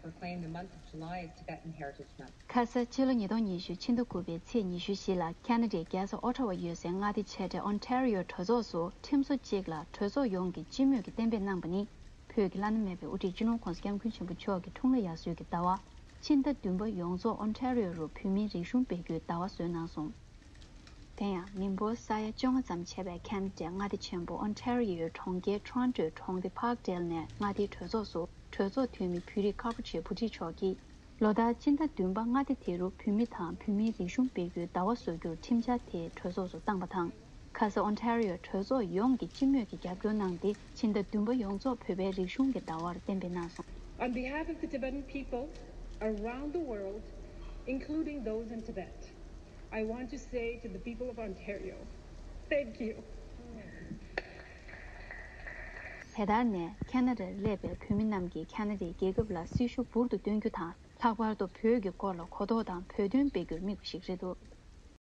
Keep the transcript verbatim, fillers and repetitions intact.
proclaim the month of July as Tibetan Heritage Month. ཁ་ས་ཕྱི་ལོ་ཉིས་སྟོང་ཉི་ཤུ་ཕྱི་ཟླ་དགུ་པའི་ཚེས་ཉི་ཤུ་བཞི་ལ་ཁ་ན་ཌའི་རྒྱལ་ས་ཨོ་ཊ་ཝ་ཡོད་སའི་མངའ་སྡེ་ཆེ་གྲས་ཨོན་ཊ་རི་ཡོ་གྲོས་ཚོགས་སུ་ཁྲིམས་བཟོ་གཅིག་ལ་གྲོས་ཚོགས་ཡོངས་ཀྱིས་སྤྱི་མོས་ཀྱིས་གཏན་འབེབས་གནང་པ་ནི། བོད་ཀྱི་བླ་ན་མེད་པའི་དབུ་ཁྲིད་སྤྱི་ནོར་༧གོང་ས་༧སྐྱབས་མགོན་ཆེན་པོ་མཆོག་གི་འཁྲུངས་ལྷ་དབྱར་གསོལ་གྱི་ཟླ་བ། ཕྱི་ཟླ་བདུན་པ་ཡོངས་རྫོགས་ཨོན་ཊ་རི་ཡོ་རུ་བོད་མིའི་རིག་གཞུང་སྤེལ་རྒྱུའི་ཟླ་བ་བཟོས་གནང་སོང་། དེ་ཡང་མི་འབོར་ས་ཡ་བཅོ་ལྔ་ཙམ་བྱས་པའི་ཁ་ན་ཌའི་མངའ་སྡེ་ཆེན་པོ་ཨོན་ཊ་རི་ཡོའི་གྲོང་ཁྱེར་ཊོ་རོན་ཊོའི་གྲོང་སྡེ་པཱརྐ་ཌེལ་ནས་མངའ་སྡེའི་གྲོས་ཚོགས་སུ་གྲོས་ཚོགས་འཐུས་མི་བོད་རིགས་ཁག་པོ་ཆེ་བུ་ཁྲིད་མཆོག་གིས། ལོ་ལྟར་སྤྱི་ཟླ་བདུན་པ་མངའ་སྡེ་དེ་རུ་བོད་མི་དང་བོད་མིའི་རིག་གཞུང་སྤེལ་རྒྱུའི་ཟླ་བ་བཟོ་རྒྱུར་ཁྲིམས་འཆར་དེ་གྲོས་ཚོགས་སུ་བཏང་པ་དང་། ཁ་ས་ཨོན་ཊ་རི་ཡོ་གྲོས་ཚོགས་ཡོངས་ཀྱིས་སྤྱི་མོས་ཀྱིས་རྒྱབ་སྐྱོར་གནང་སྟེ། ཕྱི་ཟླ་བདུན་པ་ཡོངས་རྫོགས་བོད་པའི་རིག་གཞུང་གི་ཟླ་བར་གཏན་འབེབས་གནང་སོང་། On behalf of the Tibetan people around the world, including those in Tibet, I want to say to the people of Ontario, thank you. དེ་ལྟར་ནས་ཁ་ན་ཌར་སླེབས་པའི་བོད་མི་རྣམས་ཀྱིས་ཁ་ན་ཌའི་རྒྱལ་ཁབ་ལ་སྲི་ཞུ་འབུར་དུ་བཏོན་རྒྱུ་དང་། ལྷག་པར་དུ་བོད་ཀྱི་སྐོར་ལ་གོ་རྟོགས་དང་བོད་དོན་སྤེལ་རྒྱུར་དམིགས་པ་ཞིག་རེད་འདུག